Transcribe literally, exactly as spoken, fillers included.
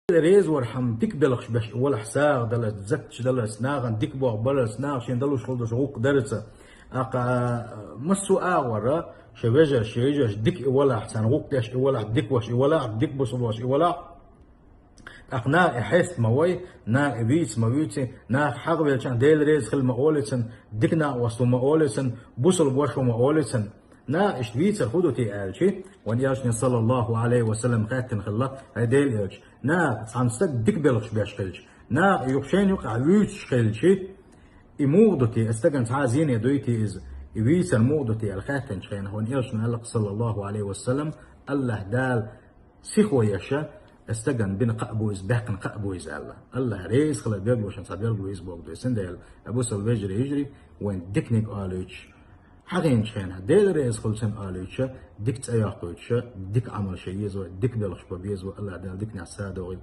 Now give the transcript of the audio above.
Дела реза вархьама дика белхаш беш и валахь сагӀа даларца, затташ даларца, нахана дика боху баларца, наха шен далуш хила долчу гӀуллакх дарца. Аккха массо а агӀора шен вежарш, шен йижарш дика и валахь, царна гӀуллакх деш и валахь, дика ваш и валахь, дика бусулба ваш и валахь. ТӀаккха наха и хьеста ма вой, наха и вийца ма вуьйци, наха хьагӀ велча Дела реза хила ма олицан, дика накъост ву ма олицан, бусулба ваш ву ма олицан. Наха иштта вийцар хӀун ду те аьлчи, вайн элчане, саллаллаху Ӏалайхи ва саллам, хаьттина хилла, хьай Дела элча, наха цхьана стаг дика белхаш беш хилча, наха юха шайна юкъахь вуьйцуш хилчи, и муха ду те, и стагана цхьа а зене дуй те иза, и вийцар муха ду те аьлла хаьттинчу хенахь, вайн элчане аьлла, саллаллаху Ӏалайхи ва саллам, АллахӀ Дала сихо еша, и стагана бина кхаъ бу иза, баьккхина кхаъ бу иза аьлла. АллахӀ реза хилар билгалонаш цхьа билгало иза боху ду. Цундела, бусулба вежарий, йижарий, вайн диканиг олуьйтуш, хьагӀинчу хенахь Дела реза хуьлу цунна олуьйтуша, дика цӀе йоккхуьйтуша, дика Ӏамал шайн еза вай, дика белхаш бан беза вай, АллахӀ Дала диканехь садогӀийла.